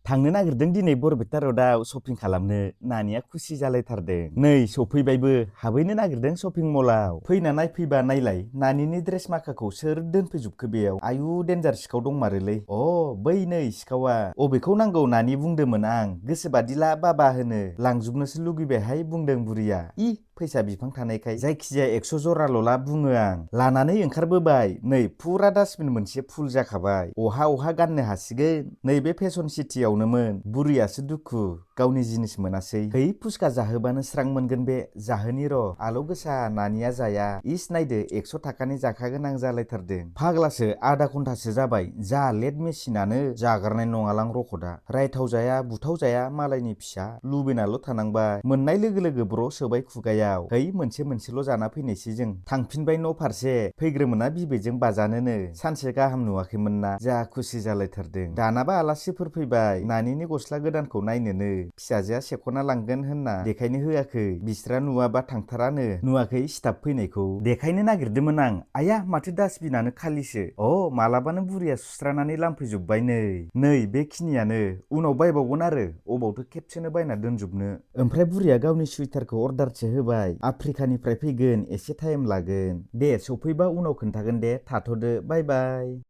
थांनो नागिरदों दिनै बरपेटा र'डआव शपिं खालामनो नानिया खुसि जालायथारदों। नै सफैबायबो हाबहैनो नागिरदों शपिं मलाव। फैना नायफैबा नायलाय नानिनि ड्रेस माखाखौ सोर दोनफैजोबखो बेयाव। आयु देन्जार सिखाव दंमारोलै। बै नै सिखावा। अबेखौ नांगौ नानि बुंदोंमोन आं। गोसोबादि ला बाबा होनो। लांजोबनोसो लुगैबायहाय बुंदों बुरिया। फैसा बिफां थानायखाय जायखिजाया 100 जराल'ला बुङो आं। लानानै ओंखारबोबाय नै फुरा डास्टबिन मोनसे फुल जाखाबाय। अहा गाननो हासिगोन। नैबे फेसन सिटियावनोमोन। बुरियासो दुखु गावनि जिनिस मोनासै। है फुसका जाहोबानो स्रां मोनगोन बे। जाहोनि र'। आलौ गोसा नानिया जाया। इस नायदो 100 थाखानि जाखागोन आं जालायथारदों। फाग्लासो आधा घन्टासो जाबाय। जा लेट मेसिनानो जागारनाय नङालां रखदा। रायथाव जाया बुथाव जाया मालायनि फिसा। लुबैनाल' थानांबाय। मोननाय लोगो लोगो ब्र' सोबाय खुगायाव। है मोनसेल' जाना फैनायसै जों। थांफिनबाय न' फारसे। फैग्रोमोना बिबैजों बाजानोनो। सानसे गाहाम नुवाखैमोन ना। जा खुसि जालायथारदों। दानाबा आलासिफोर फैबाय। नानिनि गस्ला गोदानखौ नायनोनो। फिसाजोआ सेख'ना लांगोन होनना देखायनो होआखै। बिस्रा नुवाबा थांथारानो। नुवाखै स्टाफ फैनायखौ। देखायनो नागिरदोंमोन आं। आया माथो डास्टबिनानो खालिसो। मालाबानो बुरिया सुस्रानानै लांफैजोब्बाय नै बेखिनियानो। उनाव बायबावगोन आरो। अबावथो खेबसेनो बायना दोनजोबनो। ओमफ्राय बुरिया गावनि सुइटारखौ अर्डारसो होबाय। आफ्रिकानिफ्राय फैगोन एसे टाइम लागोन। दे सफैबा उनाव खोन्थागोन दे थाथ'दो बाय बाय।